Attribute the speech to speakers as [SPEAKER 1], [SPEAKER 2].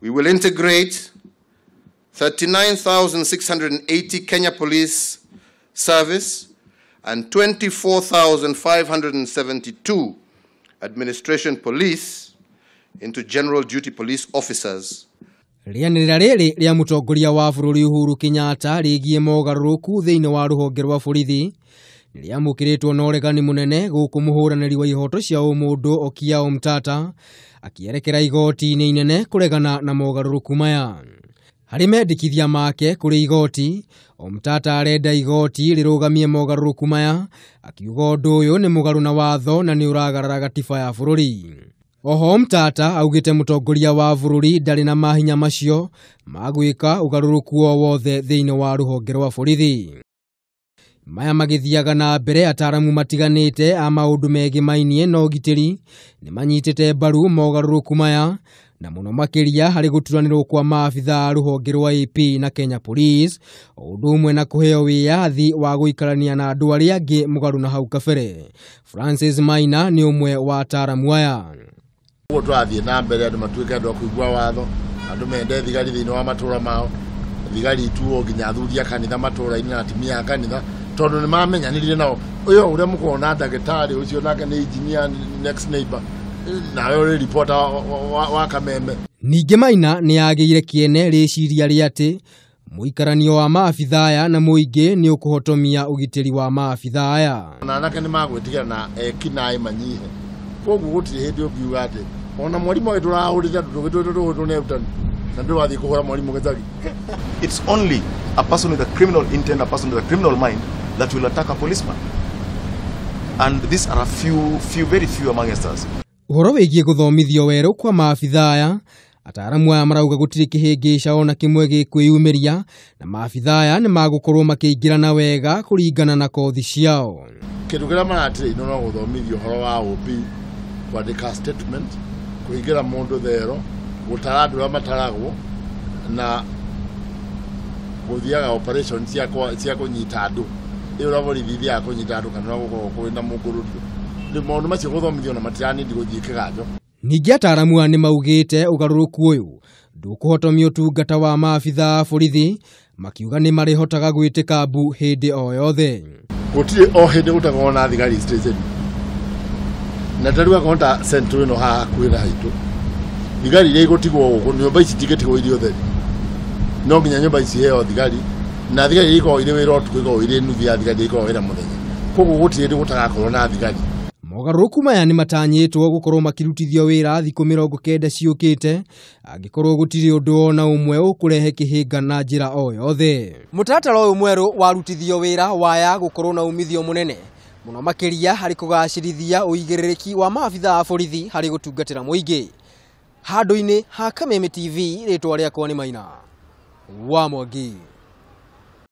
[SPEAKER 1] We will integrate 39,680 Kenya Police Service and 24,572 Administration Police into general duty police officers.
[SPEAKER 2] Rĩanĩrĩra rĩrĩ rĩa mũtongoria wa bũrũri Uhuru Kenyatta rĩgiĩ mogarũrũku thĩinĩ wa rũhonge rwa borithi nĩrĩamũkĩrĩtwo na ũregani mũnene gũkũ mũhũranĩri wa ihoto cia ũmũndũ Okiya Omtatah akĩerekera igoti-inĩ inene kũregana na mogarũrũku maya. Harĩ mendekithia make kũrĩ igoti, Omtatah arenda igoti rĩrũgamie mogarũrũku maya, akiuga ũndũ ũyũ nĩ mũgarũ na watho na nĩ ũragarara gatiba ya bũrũri. Oho Omtatah augĩte mũtongoria wa bũrũri ndarĩ na mahinya macio ma gwĩka ũgarũrũku o wothe thĩinĩ wa rũhonge rwa borithi. Maya magĩthiaga na mbere, ataaramu matiganĩte a maũndũ megemainie na ũgitĩri nĩmanyitĩte mbaru mogarũrũku maya, na mũno makĩria harĩ gũturanĩrwo kwa maabitha a rũhonge rwa AP na Kenya Police, o ũndũ ũmwe na kũheo wĩyathi wa gũikarania na andũ arĩa angĩ mũgarũ na hau kabere. Francis Maina nĩ ũmwe wa ataaramu aya.
[SPEAKER 3] Ũguo tũrathiĩ na mbere andũ matuĩke andũ a kũigua watho, andũ mende thigari thĩinĩ wa matũra mao, thigari ituo nginya athuri a kanitha matũra-inĩ na atumia a kanitha, tondũ nĩ mamenyanĩrire nao. Ũyũ ũrĩa mũkoragwo na ndagĩtarĩ ũcio nake nĩ engineer next neighbor, nawe ũrĩ reporter wa Kameme.
[SPEAKER 2] Ningĩ Maina nĩ agĩire kĩene rĩciria rĩa atĩ mũikaranio wa maabitha aya na mũingĩ nĩ ũkũhotomia ũgitĩri wa maabitha aya.
[SPEAKER 3] Na anake nĩ magwĩtigĩra na eki naĩ manyihe. Koguo gũtirĩ hĩndĩ ũngiuga atĩ ona mwarimũ agĩ tũrahũrĩte andũ tũgĩtũĩtwo nĩ arutani na ndũrathiĩ kũhũra mwarimũ gĩcagi.
[SPEAKER 4] It's only a person with a criminal intent, a person with a criminal mind that will attack a policeman. And these are a few, few, very few amongst us.
[SPEAKER 2] Ũhoro wĩgiĩ gũthomithio werũ kwa maabitha aya, ataaramu aya marauga gũtirĩ kĩhĩngĩca ona kĩmwe gĩkwĩyumĩria na maabitha aya nĩ magũkorwo makĩingĩrana wega kũringana na kothi ciao.
[SPEAKER 3] Kĩndũ kĩrĩa maratrainwo no gũthomithio ũhoro wa OB, kwandĩka statement, kũhingĩra mũndũ thero, gũtara andũ arĩa mataragwo na gũthiaga operation cia kũnyita andũ. Ĩyo ũrĩa borithi ithiaga kũnyita andũ kana ũrĩa gũkoragwo kwĩna mũngũrũrio. Rĩu maũndũ macio gũthomithio na matiranindi gũthiĩ kĩganjo.
[SPEAKER 2] Ningĩ ataaramu aya nĩ maugĩte ũgarũrũku ũyũ ndũkũhotomia ũtungata wa maabitha a borithi, makiuga nĩ marĩhotaga gwĩtĩka mbu hĩndĩ o yothe.
[SPEAKER 3] Gũtirĩ o hĩndĩ gũtakoragwo na thigari station. Na ta rĩu akorwo ta central ĩno haha hakuhĩ na haitũ, thigari iria igũtigwo gũkũ, nyũmba ici itingĩtigwo irĩ ũtheri. No nginya nyũmba ici iheo thigari, na thigari iria ikoragwo irĩ wĩra ũtukũ ikoragwo irĩ nuthu ya thigari iria ikoragwo wĩra mũthenya. Koguo gũtirĩ hĩndĩ gũtagakorwo na thigari.
[SPEAKER 2] Mogarũrũku maya nĩ matanyĩtwo gũkorwo makĩrutithio wĩra thikũ 90 ciũkĩte, angĩkorwo gũtirĩ ũndũ ona ũmwe ũkũrehe kĩhĩnga na njĩra o yothe. Mũtaratara ũyũ mwerũ warutithio wĩra waya gũkorwo na umithio mũnene mũno makĩria harĩ kũgacĩrithia ũigĩrĩrĩki wa maabitha a borithi harĩ gũtungatĩra mũingĩ. Handũ-inĩ ha Kameme TV, rĩtwa rĩakwa nĩ Maina wa Mwangi.